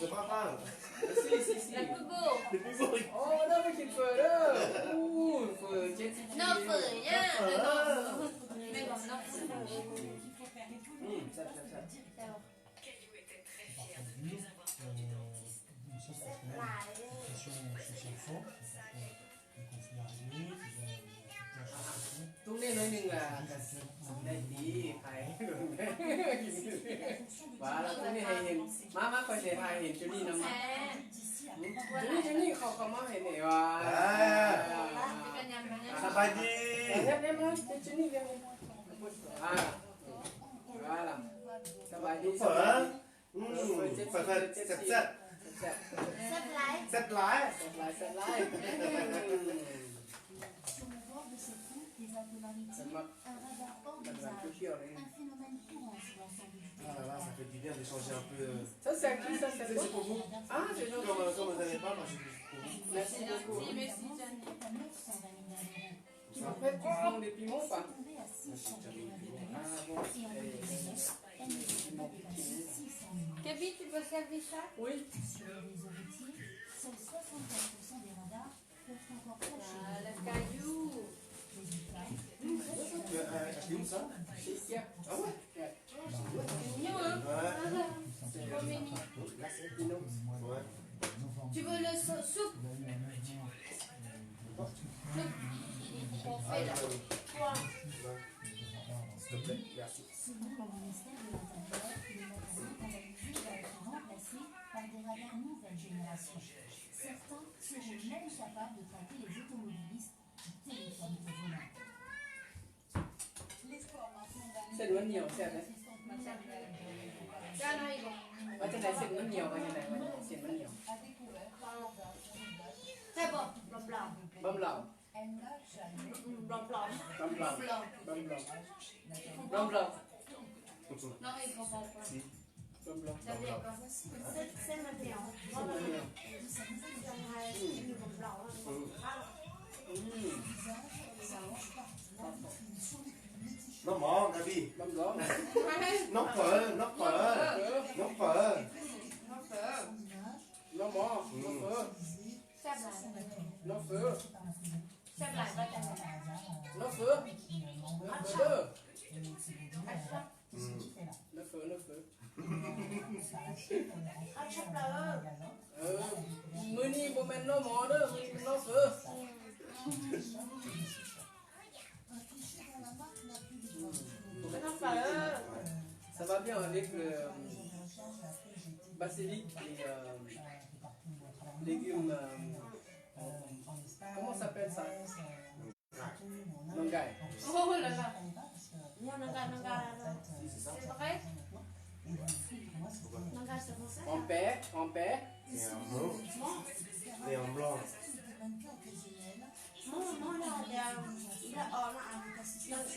C'est pas mal. Si, si, si. Le plus beau. Le plus beau. Oh, non, mais qu'il faut là. Ouh, faut dire si tu... Noj fawm na. Noj fawm. Hmm, ça, ça, ça. Une question sur son fond, le conflit arrivé, tu as, tu as cherché. Tub nej hnub nyoog, nej tiv hais, ua los tub nej hais, mab mab qhov ces hais Jenny no mas. Jenny, Jenny, qhov qhov mab hais ne. สบายดี สบายดี สบายดี Phở, ừ, phở thật, xếp xếp. Xếp lái. Xếp lái, xếp lái. Sur le bord de cette route, des aquamaritiers, un radar hors d'usage, un phénomène courant sur l'ensemble du territoire. Ah là là, ça fait du bien d'échanger un peu, euh. Ça, c'est à qui, ça, c'est à toi ? C'est pour vous. Ah, c'est gentil. Comme, euh, comme vous n'avez pas, moi, je vous pour vous. Merci beaucoup. Merci, merci, Jenny. En fait, tu prends des piments ou pas ? Ah bon. Camille, tu peux servir ça ? Oui. Ah, la caillou. Euh, euh, c'est où ça ? Ici. Ah ouais ? C'est mignon, hein ? Ouais. Comme Mimi. Là, c'est mignon. Ouais. Tu veux le sou-, soupe ? Soupe. On fait là. Trois. Ouais. S'il te plaît, merci. Selon le ministère de l'Intérieur, les magasins canalisés vont être remplacés par des radars nouvelle génération. Certains seront même capables de traquer les automobilistes qui téléphonent au volant. Ua cov ntawd xim mab nyias, ua cov ntawd xim mab nyias. Npam laus. Npam laus. Npam laus. Npam laus. Npam laus. Noj mov, Gaby. Noj phawv, noj phawv, noj phawv. Noj mov, noj phawv. Noj phawv. Noj phawv. Noj phawv. Noj phawv, noj phawv. Mwg ni puas mas noj mov na, mwg ni noj phawv. Ça va bien avec le basilic et euh, légumes, euh, comment ça s'appelle ça? Nongais. Oh là là. Nongais, nongais. C'est vrai? Nongais, c'est français, ça? En paix, en paix. Et en mauve. Et en blanc. Moi, moi, là, il y a, il y a, oh, là, ah, le, le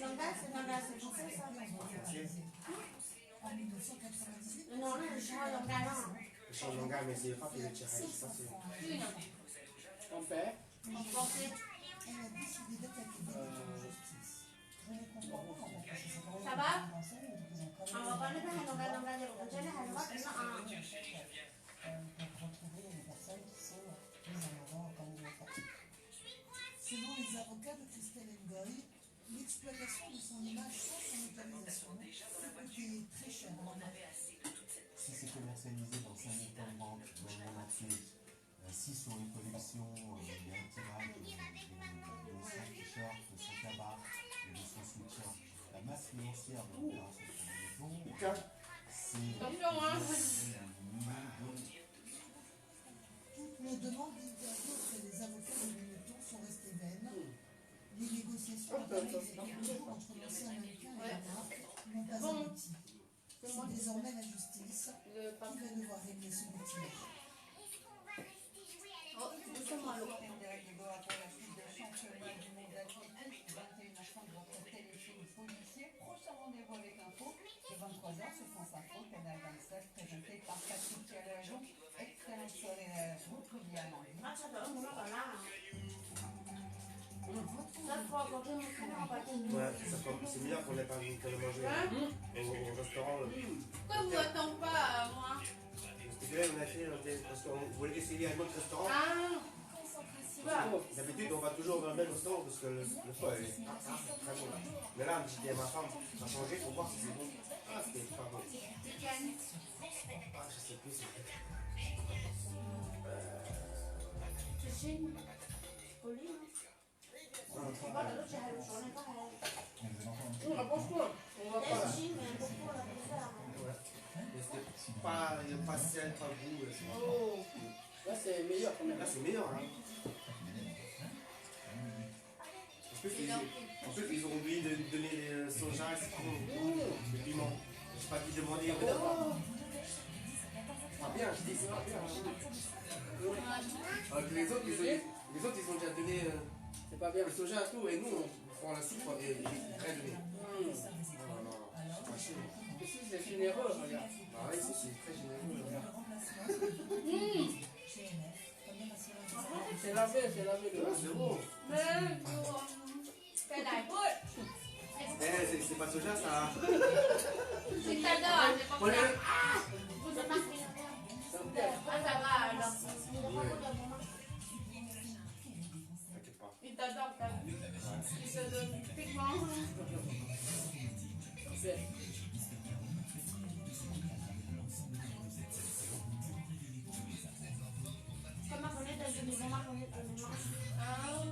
langage, c'est langage, c'est français, ça. Non, là, je change de langage, là. Je change de langage, mais c'est pas que le tirage, ça, c'est... En paix. En français. Euh, Ça va? Hais langais, langais, hais langais, hais langais. Selon les avocats de Christelle Ngoy, l'exploitation de son image sans son autorisation peut coûter très cher. Si c'est commercialisé dans cinq mille points de vente dans le monde entier, euh, si sur une collection, euh, il y a un tirage de, de, de cent t-shirts, de cent cabas et de cent sweatshirts, la masse financière de l'opération sur le Japon, c'est... Attention, hein. Toutes nos demandes d'interview auprès des avocats de Benetton sont restées vaines. Les négociations en Thaïlande depuis toujours entre l'ancien mannequin et la marque n'ont pas abouti. C'est désormais la justice qui va devoir régler ce litige. Oh, doucement, là. Pour la suite des championnats du monde d'athlétisme, vingt et une avril, votre téléfilm policier. Prochain rendez-vous avec l'info de vingt-trois heures sur France Info, Canal vingt-sept, présenté par Patrick Tialajon. Excellente soirée à vous, Juliana. Ouais, ça, c'est meilleur qu'on ait pas qu'on ait mangé au, au restaurant, là. Pourquoi vous attendez pas, euh, moi? Parce que là, on a fait, on était, parce qu'on voulait essayer un autre restaurant. Ah. D'habitude, on va toujours dans le même restaurant parce que le, le pho est pas, pas très bon. Mais là, j'ai dit à ma femme, on va changer pour voir si c'est bon. Ah, c'était pas bon. Ah, je sais plus, c'est... Euh, Pas, pas sel, pas goût, euh, c'est... Oh, là c'est meilleur quand même. Là c'est meilleur, hein. En plus, ils ont, en plus, ils ont oublié de donner le soja, c'est tout, le piment. J'ai pas dû demander au départ. Pas bien, je dis, c'est pas bien, hein. Alors que les autres, ils ont, les autres, ils ont déjà donné, euh, c'est pas bien, le soja et tout, et nous, on prend la soupe, quoi, et ils prennent le... Hmm. Non, non, non, c'est pas chez nous. Ici, c'est généreux, regarde. Ah ouais, ici, c'est très généreux, regarde. Hmm. C'est lavé, c'est lavé, le... Ouais, c'est bon. Eh, c'est, c'est pas soja, ça. C'est pas soja. Ah, ça va, alors. Ouais. T'inquiète pas. Il t'adore, t'as vu. Il te donne pigment. Comme marronnier, t'as une maison marronnier, t'as une maison. Ah.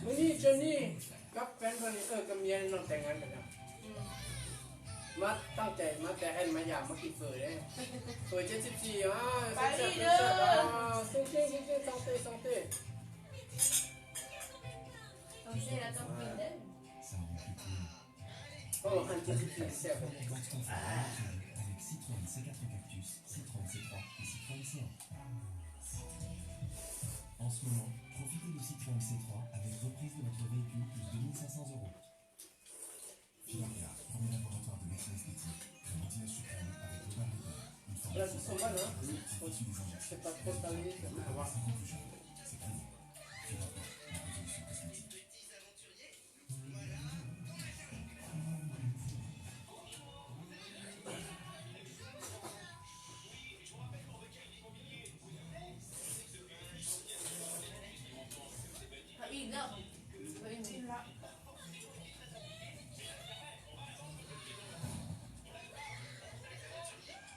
Mov ni cov ni, koj peb nrog li qwj koj mia no tes ngan ntawm no. Mab toj cai mab tes hais mab yam mab kis fwm li. Fwm ces txi txi, xeeb txeej xeeb txeej, xeeb txeej xeeb txeej, xeeb txeej. Xeeb txeej. Avec Citroën C quatre Cactus, Citroën C trois et Citroën C un. En ce moment, profitez de Citroën C trois avec reprise de votre véhicule plus deux mille cinq cents euros. Filarca, premier laboratoire de médecine esthétique, crème anti-âge suprême avec Global Repair, une Là, formule cent pour cent sans actifs issus des injections. C'est pas trop salé, ça va. Cinq ans plus jeune, c'est prouvé. Filarca, la révolution cosmétique.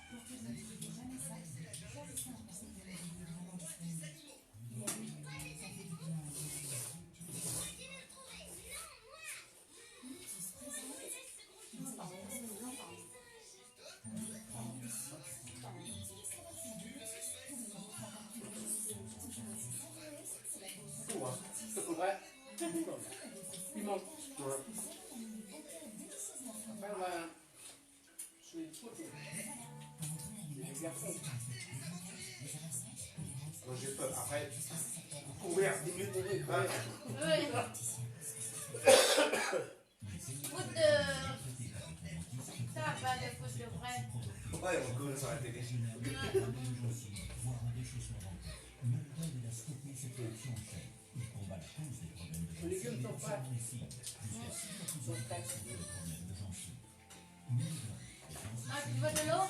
Pour que vous ne trouviez jamais ça, choisissez un conseil de mobilier vraiment disponible. L'I A D, ça fait du bien à l'immobilier. Lotus présente Lotus présente Lotus, Lotus, Lotus, Lotus. Ouais. Piment. Ouais. Après, on va, je mets trop de, de garçon. Moi, j'ai peur. Après, courir, dix minutes, on est prêt. Ouais. Goutte de... Ça, pas de goutte de vrai. Ouais, on commence à la télé. Légumes sont prêts. Sont prêts. Ah, tu veux de l'eau ?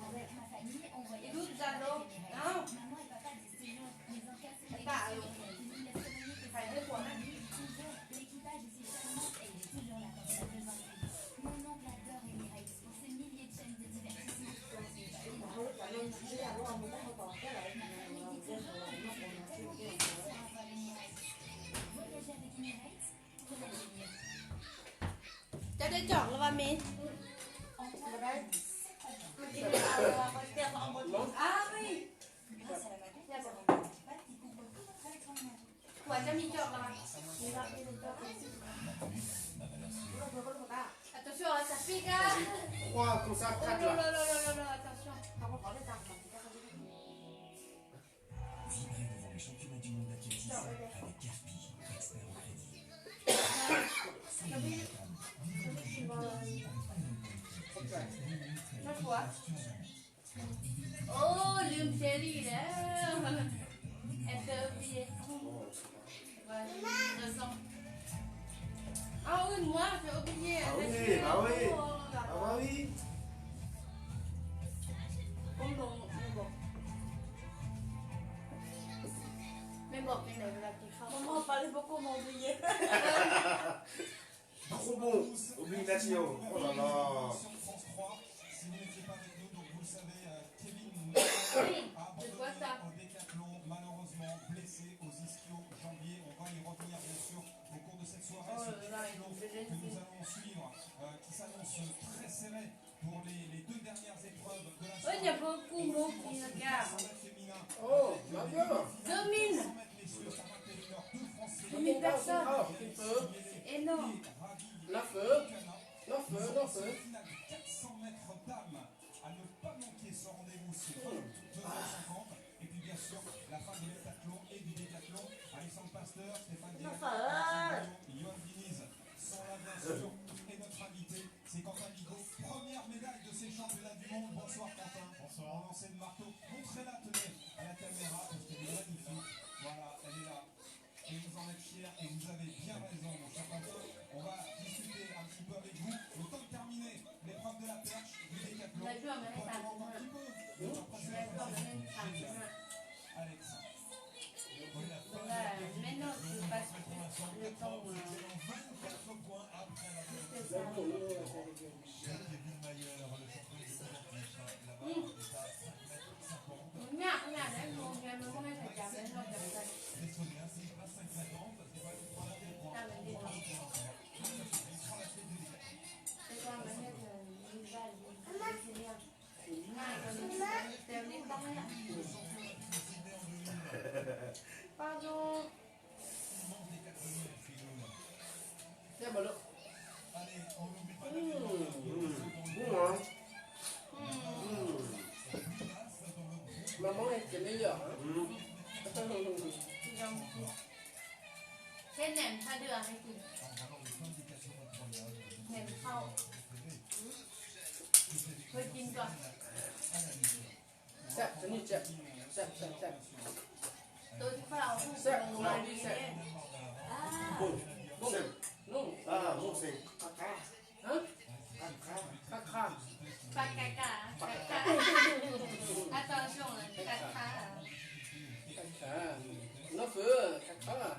Avec ma famille, on voyage toujours avec Emirates. Maman et papa disent toujours, les Incas sont les meilleurs. Ils nous laissent soigner des Incas. Ils nous disent toujours, l'équipage ici est charmant et il est toujours là quand on a besoin de lui. Mon oncle adore Emirates pour ses milliers de chaînes de divertissement. Ma famille dit toujours, les Incas sont les meilleurs. Voyager avec Emirates, Cov dej coj los mas me. Ua cov me coj los. Attention, ça pique, hein. Trois comme ça, quatre là. Oh là là là là là là, attention. Vibrez devant les championnats du monde d'athlétisme avec Caspi, expert au crédit. Soyez une femme, vivez une vie, avec une bonne course, Neuf fois. Oh, ลืมเชอรี่แล้ว Elle t'a oublié. Ouais, j'ai raison. Ah oui, moi, j'ai oublié. Ah oui, bah oui. Oh là là. Ah bah oui. Bon, bon, bon, bon. Mais bon, mais là, là, tu seras... Maman parlait beaucoup, on m'a oublié. Trop bon. Oublie Natio. Oh là là. Sur France trois, si vous n'étiez pas avec nous, donc vous le savez, euh, Kevin a abandonné au décathlon, malheureusement blessé aux ischios jambiers. On va y revenir, bien sûr, au cours de cette soirée. Ce décathlon que nous allons suivre, euh, qui s'annonce très serré pour les, les deux dernières épreuves de la soirée. Et aussi pour ce deux cents mètres féminin, avec, euh, les défis de deux cents mètres messieurs, ça va être une heure de France. Deux mille personnes. Énorme. Nous avons aussi une finale de quatre cents mètres dames à ne pas manquer ce rendez-vous, c'est vingt-deux heures cinquante. Et puis bien sûr, la fin du heptathlon et du décathlon. Alexandre Pasteur, Stéphane Diaz, Alexandre Maillot, Johan Diniz sont là bien sûr. Et notre invité, c'est Quentin Bigot, première médaille de ces championnats du monde. Bonsoir Quentin. Bonsoir. En lancer de marteau. Montrez-la, tenez, à la caméra, parce qu'elle est magnifique. Voilà, elle est là. Et vous en êtes fiers, et vous avez bien raison, mon cher Quentin. On va discuter un petit peu avec vous. Le temps de terminer l'épreuve de la perche du décathlon. On peut attendre un petit peu. Le temps presse, le temps presse. Génial. Alex. Voilà, maintenant, je passe le temps, euh, juste ça. Kevin Mayer, le champion du monde en titre, là-bas, est à cinq mètres cinquante. Impressionnant, c'est pas cinq mètres cinquante, parce que quand même, il prend la tête. Cái nêm tha đường hay gì? Nêm thau. Hơi chín rồi. Sẹo, sẹo, sẹo, sẹo, sẹo. Tôi phải vào hút. Sẹo, ngon đi sẹo. À. Bông, bông, nông. À, bông xèo. Hả? Kha kha. Kha kha. Kha kha. Kha kha. Attention, kha kha. Kha kha. Nó phở, kha kha.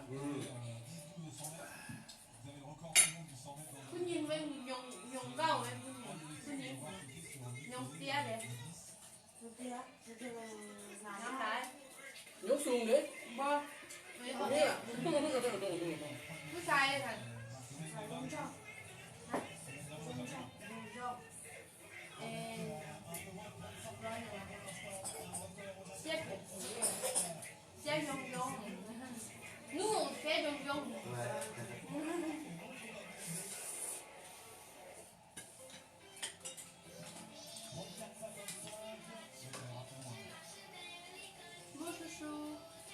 Kuv nyiam mus nyob, nyob nkauj, kuv nyiam nyob tiab li. Nyob xu li. Nyob. Kuv xav li thas. Siab, siab zoo zoo. Nub siab zoo zoo. Muab su su.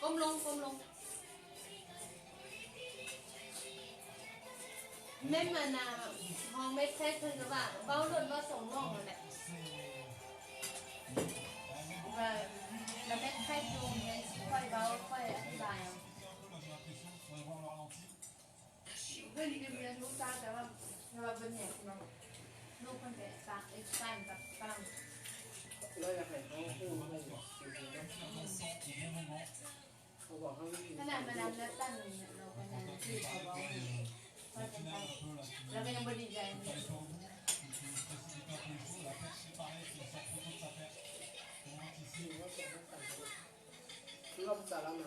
Koob loo, koob loo. Meb mas na, ho meb qhaib kawg nkaus, paub luaj npaub xoo loj lawm. Los meb qhaib zoo, meb tsis paub, paub qhov dais. Hlub tag tas, hlub poj niam no, hlub poj niam tas, ib tag tas tas. Thế này mà làm lướt tăn thì nó có nhắn chị có bảo gì. Thôi, chân tay. Là cái em body dày. Lông xà lau nè.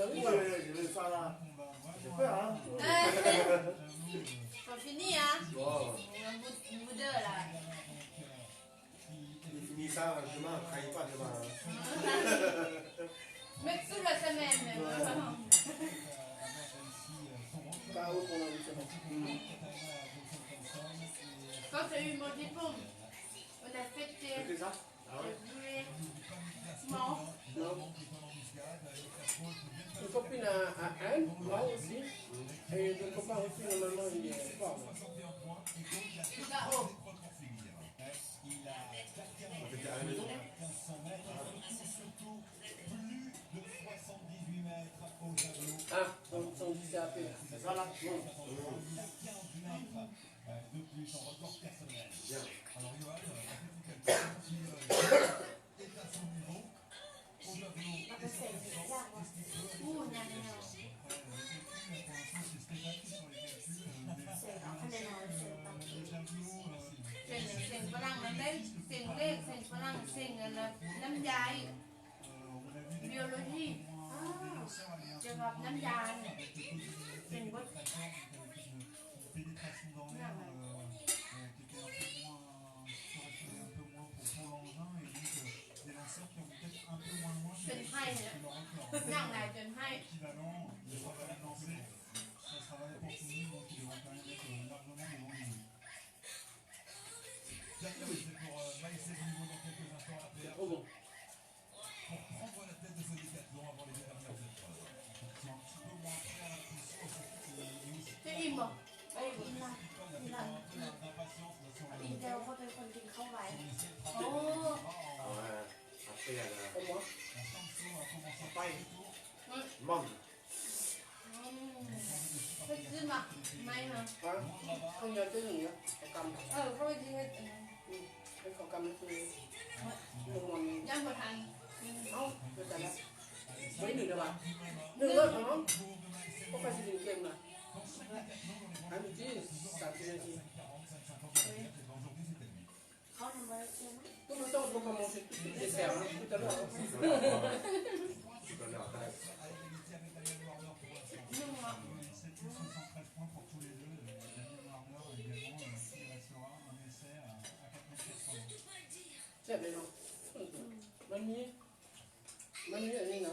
Ui, je veux ça là. Je peux, hein. Còn fini hả? Wow. Vous, vous deux là. Il finit ça demain, après il part demain. Même toute la semaine, même. Pas haut pendant une semaine. Quand t'as eu mon diplôme, on a fêté. Fêté ça? Ah ouais? T'as joué? Non. Non. Une copine à, à Anne, moi aussi. Et le copain aussi, normalement, il est fort. Tout à haut. T'étais à la maison? Ah, son, son lycée à P. C'est ça là? Non. Bien. Xeem, xeem Fas Laj no, xeem Lej, xeem Fas Laj, xeem nam yas, biology, trường hợp nam yas, xeem Fas Laj. Xeem Hais, nyob na, xeem Hais. Twb im mas. Im lawm, im lawm. Im ces koj twb pheej tsis khaub vais. Ov. Koj muab. Koj txib mas, mas koj nyob twb zoo, koj kam, koj kam, nyob mus tham. Ov, mus ib nws na, nws lawm no, koj faj tsis nws kem na. Nws tsis xav tsis tsis. Twb muaj txoj hlua koj mus tsis tsis xav twb tau lawm. Seb no, maj mib, maj mib li no.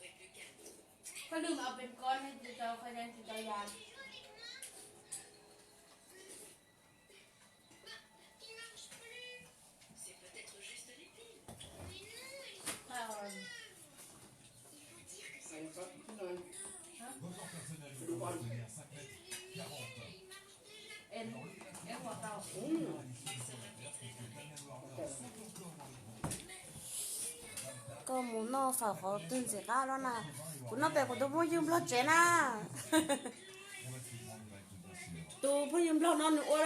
Koj lwm mas pes kob ne, tsis tau qhov yeeb tsis tau yas. Koj mus noj fawm qhov twg ntxim qab los na? Kuv noj pem kuv tus phooj ywg Nplog tsev na. Tus phooj ywg Nplog no nws ua,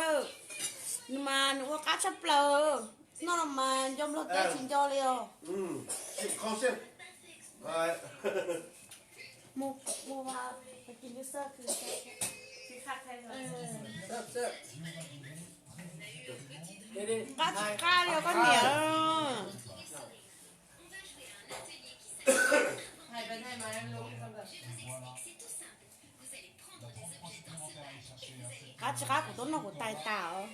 nws mas nws ua qab tshaj plaws. Noj los mas nco Nplog teb tsis nco li os. Mus, mus, qab tsis qab li os koj niam. Qab tsis qab kuv tuaj noj kuv tais tas os.